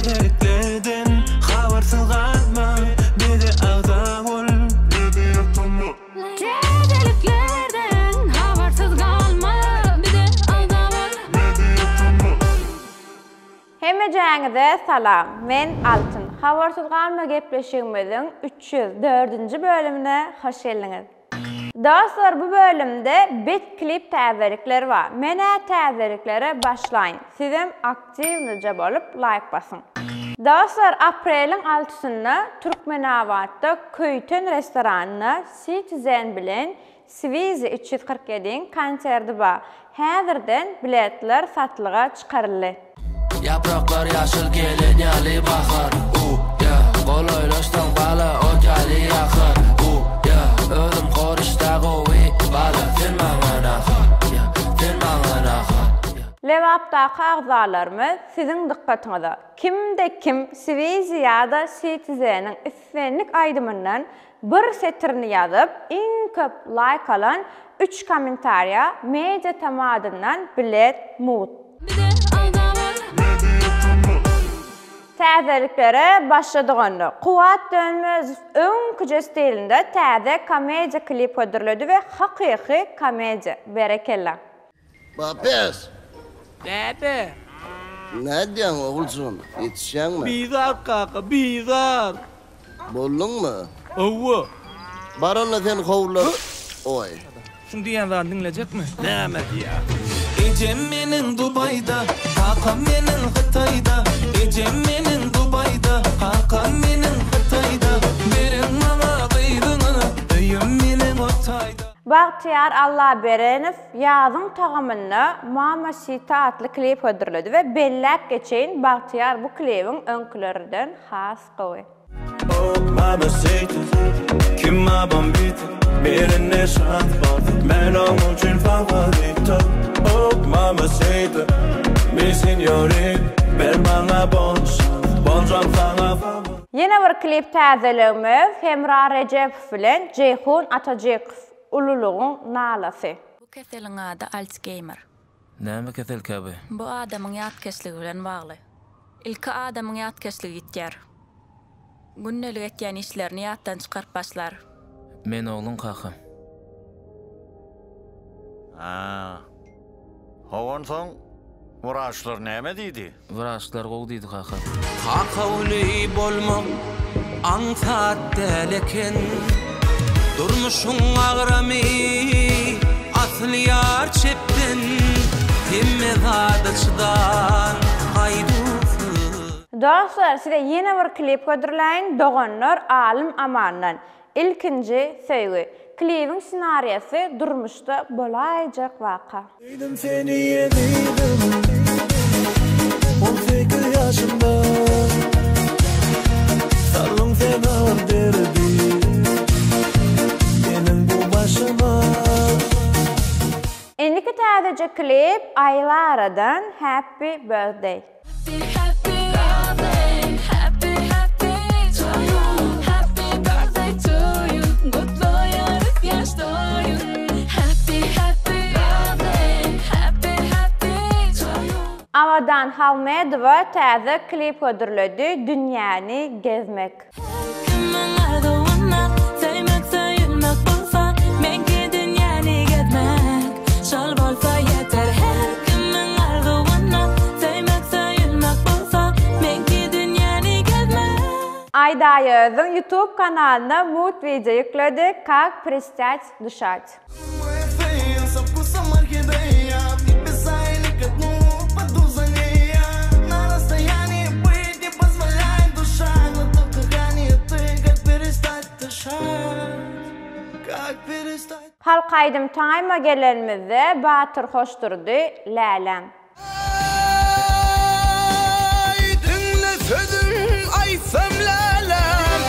Täzeliklerden habarsyz galma bize agza bol. Täzeliklerden habarsyz galma bize agza bol. Hemmejäňize salam! Men Altyn. Habarsyz galma gepleşigimiziň 304-nji bölümine hoş geldiňiz. Dostlar bu bölümde bet klip täzelikler bar. Menä täzeliklere başlaýyn. Sizem aktiwnyja bolup laýk basyň. Dostlar apreliň altysynda Türkmenabatda Köýten restoranynda Citizen bilen Swizi 347-iň konserdi bar. Häzirden biletler satlyga çykaryldy. Ýapraklar ýaşyl gelen ýaly bahar, u, ýa. Golaýlaşsaň bala ot ýaly ýakar, u, ýa. Özüm goryşda gowy bala sen maňa nahar, ýa. Sen maňa nahar, ýa. Lebapdaky agzalarymyz siziň dykgatyňyza kimde kim Swizi ýa-da Citizen-iň islendik aýdymyndan Bir setirini ýazyp, iň köp laýk alan üç kommentariýa Media TM adyndan bilet mugt. Täzeliklere başladyk onda. Kuwat Dönmezow öňküje stilinde täze komediýa klip hödürledi we hakyky komediýa. Berekella. Bapes! Däde! Nädýäň, oguljygym, ýetişýäňmi? Bizar kaka, bizar! Bolduňmy? Hawa. Bar onda sen howla. Oý. Şuň diýýän zadyny diňlejekmi? Näme diýýär? Ejem meniň Dubaýda, kakam meniň Hytaýda, Ejem meniň Dubaýda, kakam meniň Hytaýda, Beriň maňa gyzyňyzy, öýüm meniň o taýda. Bagtyýar Allaberenow Ýazyň tagamynda Mama Sita atly klip hödürledi we belläp geçeýin Bagtyýar bu klibiň öňkülerden has gowy. Oh mama sita Kim bombita Birine şans bar Men oň üçin favorita Oh mama sita Mi senyorita Ber maňa bon şans Boljak saňa favorita. Ýene bir klip täzeligimiz Hemra Rejepow bilen Jeýhun Atajykow Ululygyň nalasy. Bu keseliň ady Alsgeýmer. Näme keselkä bu? Bu adamyň ýatkeşligi bilen bagly. Ilki adamyň ýatkeşligi ýitýär. Gündelik etýän işlerini ýatdan çykaryp başlar. Men ogluň kaka. Hä. How onsoň wraçlar näme diýdi? Wraçlar gowy diýdi kaka. Kaka uly bolmak aňsat däl eken. Durmuşyň agramy asylýar çepden. Hemme zada çydan gaýduwsyz. Dostlar size ýene bir klip hödürläýin Doganlar Alym Amandan Ilkinji söýgi. Klibiň ssenariýasy durmuşda bolaýjak waka. Söýdüm seni ezizim On sekiz ýaşymda Saldyň sen agyr derdi Meniň bu başyma. Indiki täzeje klip Aýlaradan Happy Birthday. Abadan Halmedowa täze klip hödürledi Dünýäni gezmek. Her kimiň arzuwynda söýmek söýülmek bolsa meňki dünýäni gezmek şol bolsa ýeter Her kimiň arzuwynda söýmek söýülmek bolsa meňki dünýäni gezmek. Aýdaýöziň youtube kanalyna mut wideo ýükledi Kak prestять duşat. Halk aýdym taýma gelenimizde Batyr Hoşdurdy Läläm. Aý diňle sözüm aýtsam läläm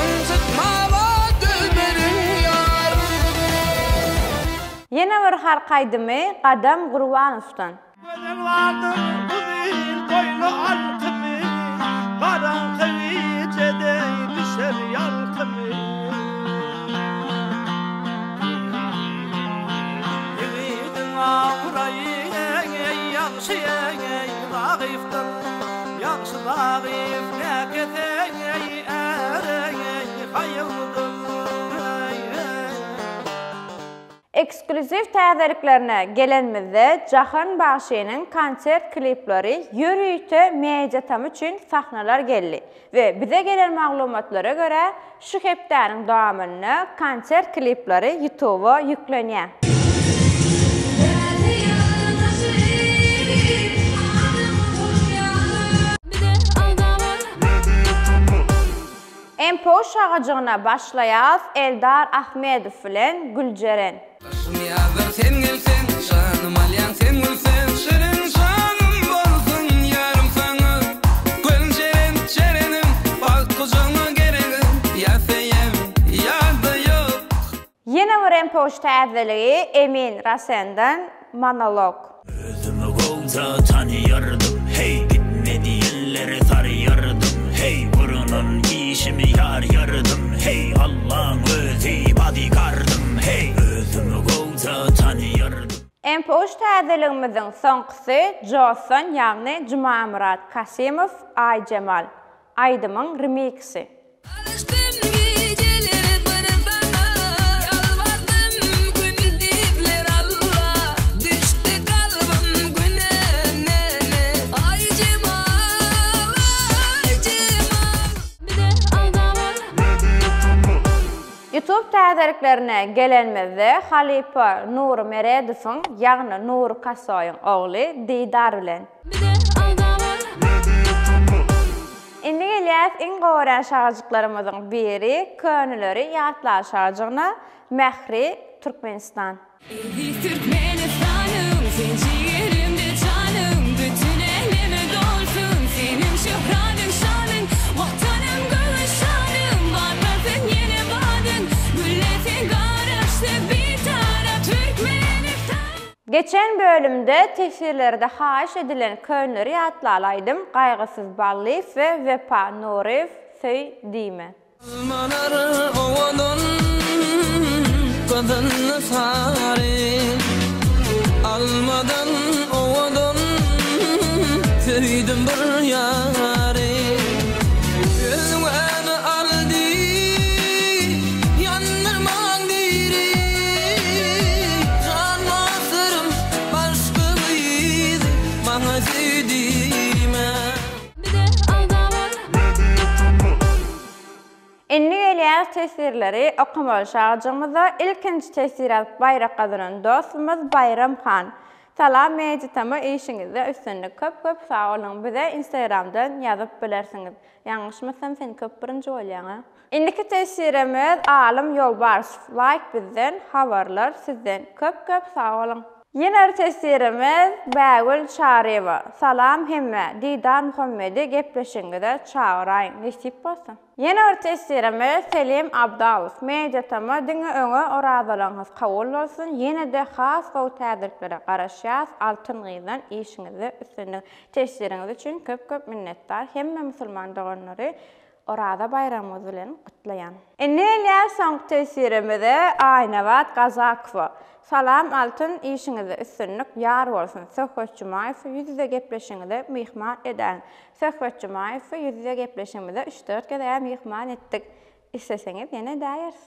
Ynjytmaga dilberiň ýar. Ýene bir halk aýdymy Gadam Gurbanowdan. Gözel bardyr uzyn boýly alkymy, Garaňky gijede düşer ýalkymy. Ýigidiň abraýy, ýagşy. Ragyfdyr, ýagşy Ragyf näkese äre haýyrdyr. Eksklýuziw täzeliklerine gelenimizde Jahan bagşynyň konsert klipleri ýörite Mediatam üçin sahnalar geldi we bize gelen maglumatlara görä şu hepdäniň dowamynda konsert klipleri Ýutuba ýüklenýär. MPO şagajygyna başlaýas Eldar Ahmedow bilen Güljeren. Daşym ýazar sen gelseň, Janym alýaň sen gülseň, Şirin janym bolsun ýarym saňa. Güljeren, jerenim, bagt gujagňa geregim, Ýa söýem, ýa-da ýok. Ýene bir MPO täzeligi Emin Rasenden Monolog. Özümi gowja tanyýardym, heý, Gitme diýenleri saryýardym, heý, Guralan işimi ýarýardym, heý, Allaň özi bodigardym, heý, Özümi gowja tanyýardym. MP3 täzeligimiziň soňkusy Jossan ýagny Jumamyrat Kasymow Aýjemal aýdymyň remiksi. Garaşdym gijeler bir saňa Ýalbardym gündizler Alla Düşdi kalbym güne mene Aýjemal Aýjemal Bize agza bol. Youtube täzeliklerine gelenimizde halypa Nury Meredowyň ýagny Nury Kasoýyň ogly Didar bilen. Bize agza bol. Indi gelýäs iň gowy görýän şagajyklarymyzyň biri köneleri ýatlar şagajygyna Mähri Türkmenistan. Eziz Türkmenistanym sen jigerimde janym Bütün äleme dolsun seniň şöhratyň şanyň Watanym göwün şanym batlasyn ýene badyň Güllesin Garaşsyz Bitarap Türkmenistan. Geçen bölümde teswirlerde haýyş edilen könleri ýatlaly aýdym Gaýgysyz Ballyýew we Wepa Nuryýew Söý diýme. Almalar owadan gyzyl sary Almadan owadan söýdüm bir ýary Özüňe aldy Ýandyrmaň diri Jan basyrym başga gyzy Maňa söý diýme. Bize agza bol. Indi gelýäs teswirleri okamaly şagajygymyza ilkinji teswir ýazyp baýrak gazanan dostumyz Baýram han. Salam Media-tm işiňizde üstünlik köp köp sag boluň bize instagramdan ýazyp bilersiňiz. Ýalňyşmasam sen köp birinji bolýaňa. Indiki teswirimiz Alym Ýolbarsow laýk bizden habarlar sizden köp köp sag boluň. Ýene bir teswirimiz Bägül Çaryýewa Salam hemmä Didar Muhammedi gepleşigiňize çagyraýyň nesip bolsa. Ýene bir teswirimiz Selim Abdalow Media tm diňe öňe orazalaryňyz kabul bolsun ýenede has gowy täzeliklere garaşýas Altyn gyzdan işiňizde üstünlik Teswiriňiz üçin köp köp minnetdar hemme musulman doganlary Oraza baýramyňyz bilen gutlaýan. Indi gelýäs soňky teswirimize Aýnabat Gazakowa. Salam Altyn işiňizde üstünlik ýar bolsun Söhbet Jumaýewi ýüz ýüze gepleşigiňize myhman edäň Söhbet Jumaýewi ýüz ýüze gepleşigimize üç dört gezegä myhman etdik isleseňiz ýene edäýeris.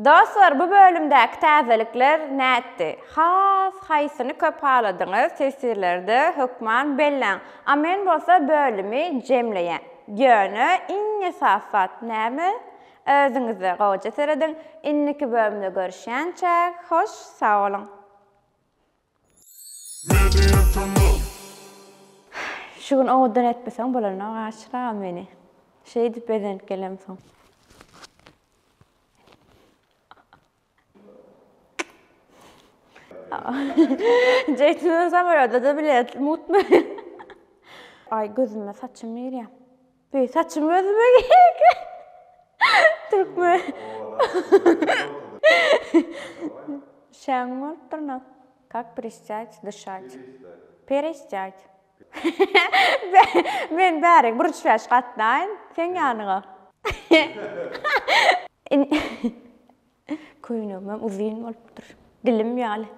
Dostlar bu bölümdäki täzelikler nätdi? Has haýsyny köp haladyňyz teswirlerde hökman belläň. A men bolsa bölümi jemleýän. Ýöne iň esasy zat näme? Özüňize gowja serediň. Indiki bölümde görüşýänçäk hoş sag boluň. Şu gün owadan etmeseň bolanok aşyr aga meni. Şeýdip bezenip gelemsoň. Jeýtun samolýotda-da bilet mutmy? Aý gözüme saçym girýär. Beý saçym gözüme girýär. Türkmen. Şäň bolupdyr na. Kak pristýat dyşat. Perestýat. Men bärik bir üç bäş gatnaýyn seň ýanyňa. Köýnegimem uzyn bolupdyr. Dilim ýaly.